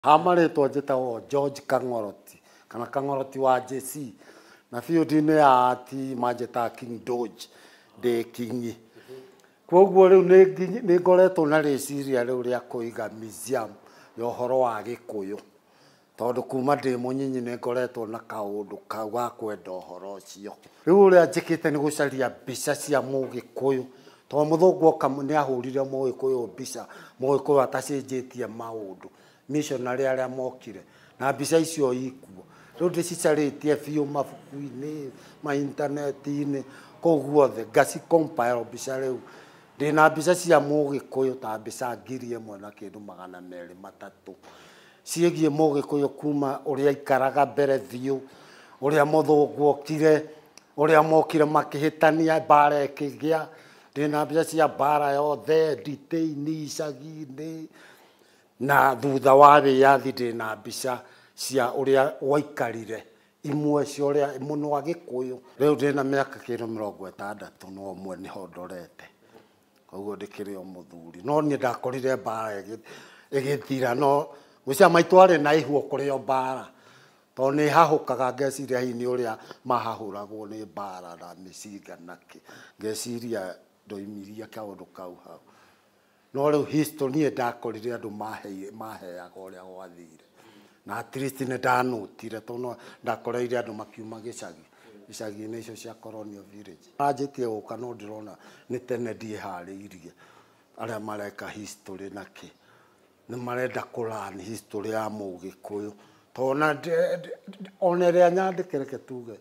Ha marĩtwa njĩtagwo George Kang'oroti kana Kang'oroti wa JC, na field-inĩ ya art manjĩtaga King Doge, ndĩ kingi. Koguo rĩu nĩ ngoretwo na rĩciria rĩu rĩa kũiga museum ya ũhoro wa Gĩkũyũ, tondũ kuma ndĩ mũnyinyi nĩ ngoretwo na kaũndũ kau ga kwenda ũhoro ũcio. Rĩu ũrĩa njĩkĩte nĩ gũcaria mbica cia Mũgĩkũyũ, tondũ mũthũngũ oka nĩ ahũrire Mũgĩkũyũ mbica, Mũgĩkũyũ atacenjetie maũndũ, missionary arĩa mokire na mbica icio ikuo. Rĩu ndĩcicarĩtie biũ mabuku-inĩ, ma intaneti-inĩ, kũu guothe ngaci compile mbica. Rĩu ndĩna mbica cia Mũgĩkũyũ ta mbica 1,203 ciĩgiĩ Mũgĩkũyũ, kuma ũrĩa aikaraga mbere biũ, ũrĩa mũthũngũ okire, ũrĩa mokire makĩhĩtania, mbara ĩkĩgĩa. Ndĩna mbica cia mbara yothe, nditĩini, icagi-inĩ, na thutha wa wĩyathi ndĩna mbica cia ũrĩa gwaikarire, imwe cia ũrĩa mũno Agĩkũyũ. Rĩu ndĩna mĩaka kĩndũ 61 nĩho ndorete, koguo ndĩkĩrĩ o mũthuri, no niĩ ndakorire mbara ĩgĩthira, no gwĩciria maitũ arĩ na ihu kũrĩ o mbara, tondũ nĩ hahũkaga ngeciria hihi nĩ ũrĩa mahahũragwo nĩ mbara na mĩcinga nakĩ, ngeciria ndoimirie kaũndũ kau hau. No rĩu history niĩ ndakorire andũ maheaga ũrĩa gwathire, na at least nĩ ndanũtire, tondũ ndakoreire andũ makiuma gĩcagi, icagi-inĩ icio cia colonial village. Manjĩtie gũka, no ndĩrona nĩ tene ndiĩharĩirie. Arĩa mareka history nakĩ nĩ marenda kũ learn history ya Mũgĩkũyũ, tondũ ona ĩrĩa nyandĩke, reke tuge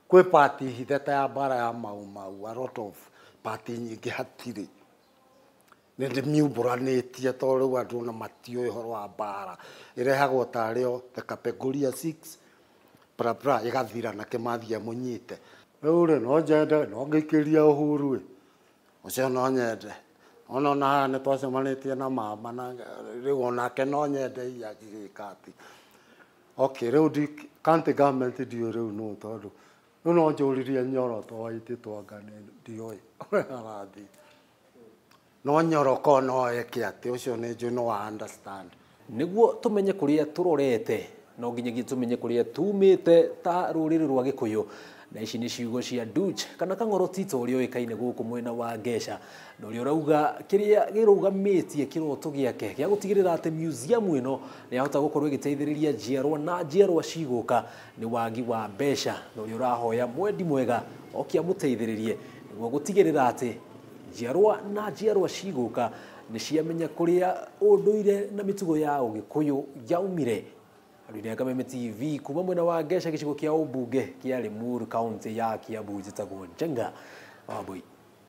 kwĩ part hithe ta ya mbara ya Mau Mau, a lot of part nyingĩ hatirĩ, nĩ ndĩmiumbũranĩtie, tondũ rĩu andũ ona matiũĩ ũhoro wa mbara, ĩrehagwo tarĩ o the Kapenguria Six bla bla, ĩgathira na Kĩmathi amũnyite. Rĩu rĩ, no njende no ngĩikĩria Uhuru ĩ ũcio, no nyende ona haha nĩ twacemanĩtie na mama, na rĩu onake no nyende hihi agĩgĩka atĩ okay. Rĩu ndi county government, ndiũĩ rĩu nũ, tondũ rĩu no njũririe Nyoro, to waitĩtwo anga ndiũĩ ũrĩa arathiĩ, no Nyoro ko no eke atĩ ũcio nĩ njũĩ no a understand. Nĩguo tũmenye kũrĩa tũrorete, no nginyagia tũmenye kũrĩa tumĩte ta rũrĩrĩ rwa Gĩkũyũ. Na ici nĩ ciugo cia Duch kana Kang'oroti, ta ũrĩa ũĩkaine gũkũ mwena wa Ngeca, na ũrĩa ũrauga kĩrĩa gĩrũgamĩtie kĩroto gĩake gĩa gũtigĩrĩra atĩ museum ĩno nĩ yahota gũkorwo ĩgĩteithĩrĩria njiarwa na njiarwa cigũka nĩ wagi wa mbeca, na ũrĩa ũrahoya mwendi mwega oke amũteithĩrĩrie nĩguo gũtigĩrĩra atĩ njiarwa na njiarwa cigũka nĩ ciamenya kũrĩa ũndũire na mĩtugo ya Ũgĩkũyũ yaumire. Arũinĩ Kameme TV kuma mwena wa Ngeca, gĩcigo kĩa ũmbunge kĩa Limuru, kaunti ya Kiambu, njĩtagwo Njenga Wambui.